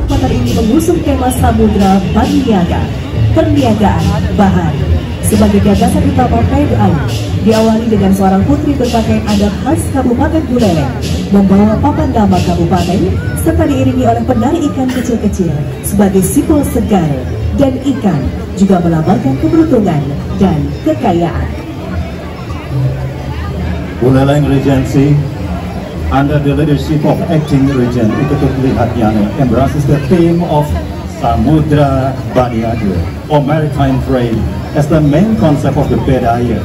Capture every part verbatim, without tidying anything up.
Kota ini mengusung tema Samudra Baniaga, perniagaan bahari. Sebagai gagasan utama K M A I, diawali dengan seorang putri berpakaian adat khas Kabupaten Buleleng, membawa papan nama kabupaten, serta diiringi oleh penari ikan kecil-kecil sebagai simbol segara, dan ikan juga melambangkan keberuntungan dan kekayaan. Buleleng Regency, under the leadership of Acting Regent Iketut Lihatnyana, embraces the theme of Samudra Baniaga, or maritime trade, as the main concept of the bedaya.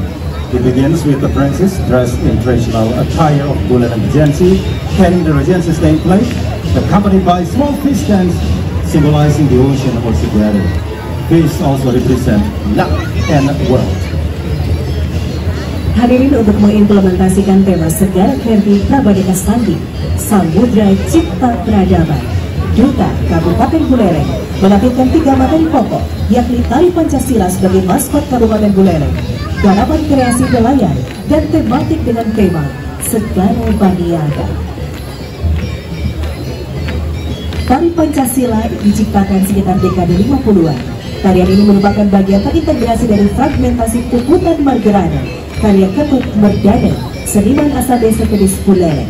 It begins with the princess dressed in traditional attire of Buleleng Regency, carrying the Regency's nameplate, accompanied by small fish dance symbolizing the ocean or Segara. Fish also represent luck and wealth. Hadirin, untuk mengimplementasikan tema Segara Kerti Prabadeka Sandi, Samudra Cipta Peradaban, Duta Kabupaten Buleleng menampilkan tiga materi pokok, yakni tari Pancasila sebagai maskot Kabupaten Buleleng, garapan kreasi nelayan, dan tematik dengan tema Segara Baniaga. Tari Pancasila diciptakan sekitar dekade lima puluhan. Tarian ini merupakan bagian terintegrasi dari fragmentasi Puputan Margarana, karya Ketut Merdana, seniman asal Desa Kedis Buleleng.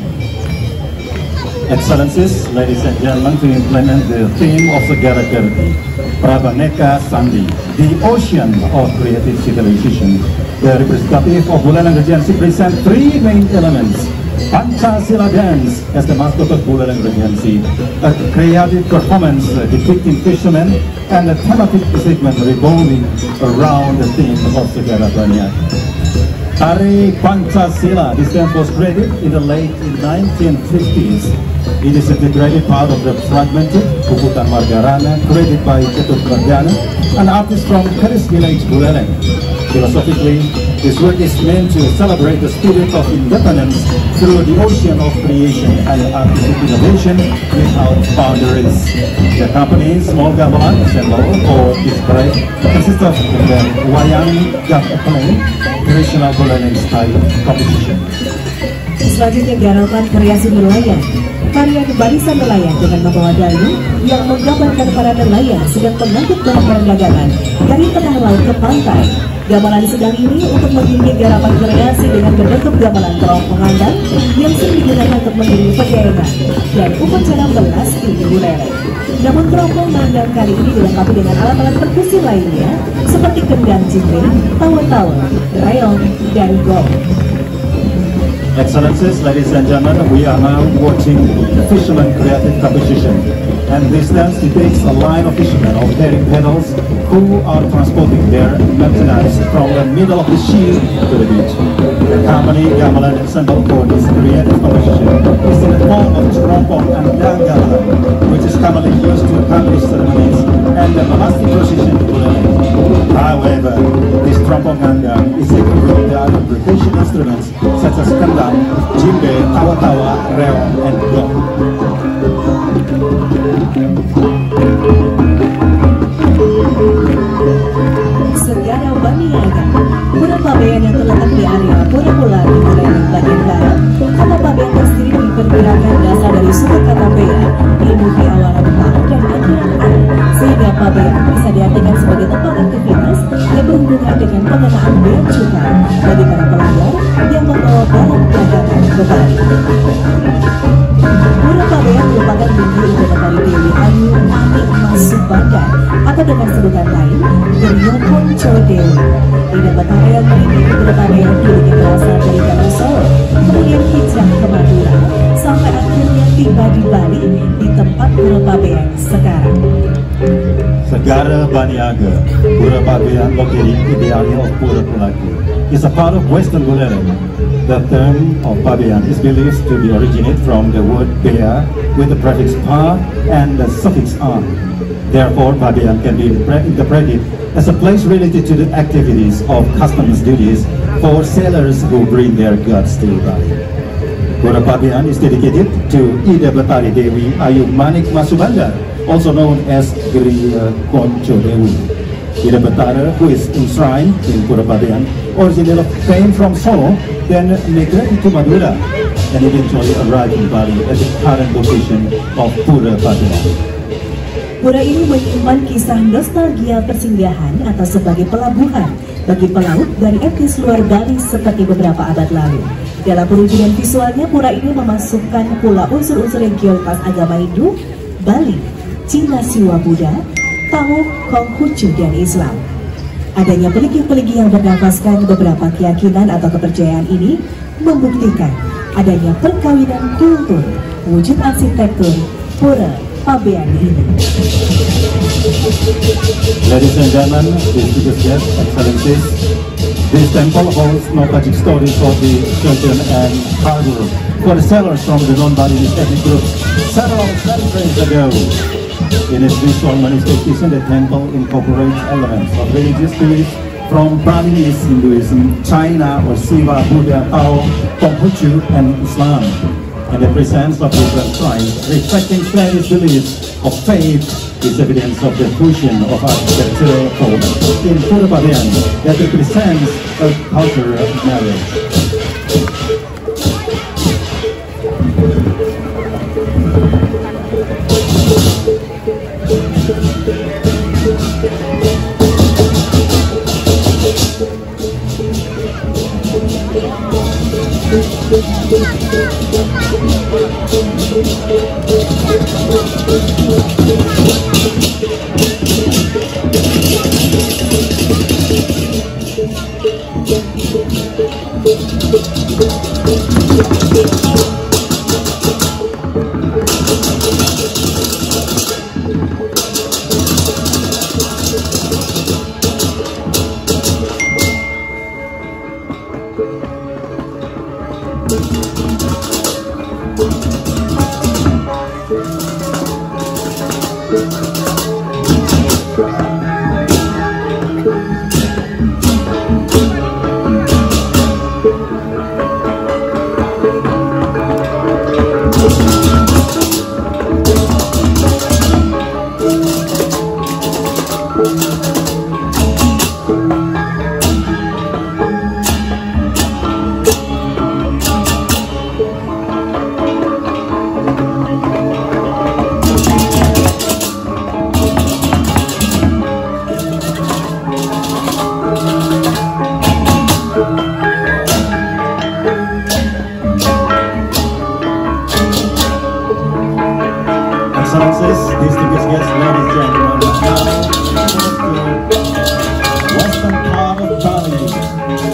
Excellencies, ladies and gentlemen, to implement the theme of Segara Kerti, Prabadeka Sandi, the ocean of creative civilization, the representative of Buleleng Regency present three main elements: Pancasila dance as the mascot of Buleleng Regency, a creative performance depicting fishermen, and a thematic segment revolving around the theme of Segara Baniaga. Tari Pancasila, this dance was created in the late nineteen fifties. It is an integrated part of the fragmented Puputan Margarana, created by Ketut Merdana, an artist from Keris Village, Buleleng. Philosophically, this work is meant to celebrate the spirit of independence through the ocean of creation and artistic innovation without boundaries. The company Small Gamelan Ensemble, or its break, consists of the Wayang Gam Play, traditional Buleleng style composition. Selanjutnya, garapan kreasi nelayan. Tarian barisan nelayan dengan membawa dayung yang menggambarkan para nelayan sedang mengangkut barang-barang dagangan dari tengah laut ke pantai. Gamelan sedang ini untuk mengiringi garapan kreasi dengan bentuk gamelan kerompong anggang yang sering digunakan untuk mengiringi pegeringan dan upacara melasti di Buleleng. Namun, kerompong anggang kali ini dilengkapi dengan alat-alat perkusi lainnya seperti kendang jembe, tawa-tawa, reog, dan gong. Excellencies, ladies and gentlemen, we are now watching the fisherman creative composition. And this dance depicts a line of fishermen all carrying paddles who are transporting their merchandise from the middle of the sea to the beach. The company Gamelan Ensemble for this creative composition is in the form of Trompong Anggang Gamelan, which is commonly used to accomplish ceremonies and the melasti procession. However, this Trompong Anggang is a broader application instruments such as kendang, jembe, tawa-tawa, reog, and gong. Segara Baniaga, Pura Pabean yang terletak di area Pura Pula di Buleleng bagian barat. Kata Pabean tersendiri diperkirakan berasal dari sumber kata bea, ilmu di awal rempah dan aliran air, sehingga Pabean bisa diartikan sebagai tempat aktivitas yang berhubungan dengan pengenaan bea cukai bagi para pelanggar yang membawa barang dagangan ke Bali. Pura Pabean merupakan bumi ibu negari Dewi Ayu Anik Mas Subandar, atau dengan sebutan lain, Geryopon Dewi. Di dapat area yang memiliki Pura Pabean dulunya berasal dari Darussalam, kemudian hijrah ke Madura, sampai akhirnya tiba di Bali di tempat Pura Pabean sekarang. Segara Baniaga, Pura Pabean, located in the area of Pura Pulaki, is a part of Western Buleleng. The term of Pabean is believed to be originate from the word bea with the prefix pa and the suffix an. Therefore, Pabean can be impre- interpreted as a place related to the activities of customs duties for sailors who bring their goods to Bali. Pura Pabean is dedicated to Ida Betari Dewi Ayu Manik Masubandar, also known as Griya Konco Dewi. Ida Betara, who is enshrined in Pura Pabean, originally came from Solo, then migrated to Madura, and eventually arrived in Bali at the current location of Pura Pabean. Pura ini menyimpan kisah nostalgia persinggahan atau sebagai pelabuhan bagi pelaut dari etnis luar Bali seperti beberapa abad lalu. Dalam perwujudan visualnya, pura ini memasukkan pula unsur-unsur religiositas agama Hindu, Bali, Cina Siwa Buddha, Tao, Konghucu, dan Islam. Adanya peliki-peliki yang bernafaskan beberapa keyakinan atau kepercayaan ini membuktikan adanya perkawinan kultur, wujud arsitektur, pura Pabean ini. Ladies and gentlemen, distinguished guests, excellencies, this temple holds nostalgic stories of the children and harbor for the sailors from the non-Balinese ethnic groups several centuries ago. In its visual manifestation, the temple incorporates elements of religious beliefs from Balinese Hinduism, China or Siwa, Buddha, Tao, Konghucu, and Islam. And the presence of different shrines reflecting various beliefs of faith is evidence of the fusion of architectural forms in Pura Pabean that represents a cultural marriage. Excellencies, distinguished guests, ladies and gentlemen, now to Western part of Bali,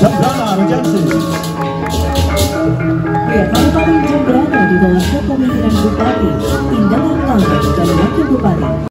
Jembrana Regency. Ya, Kabupaten Jembrana di bawah kepemimpinan Bupati, Indah Tauhid, dan Wakil Bupati.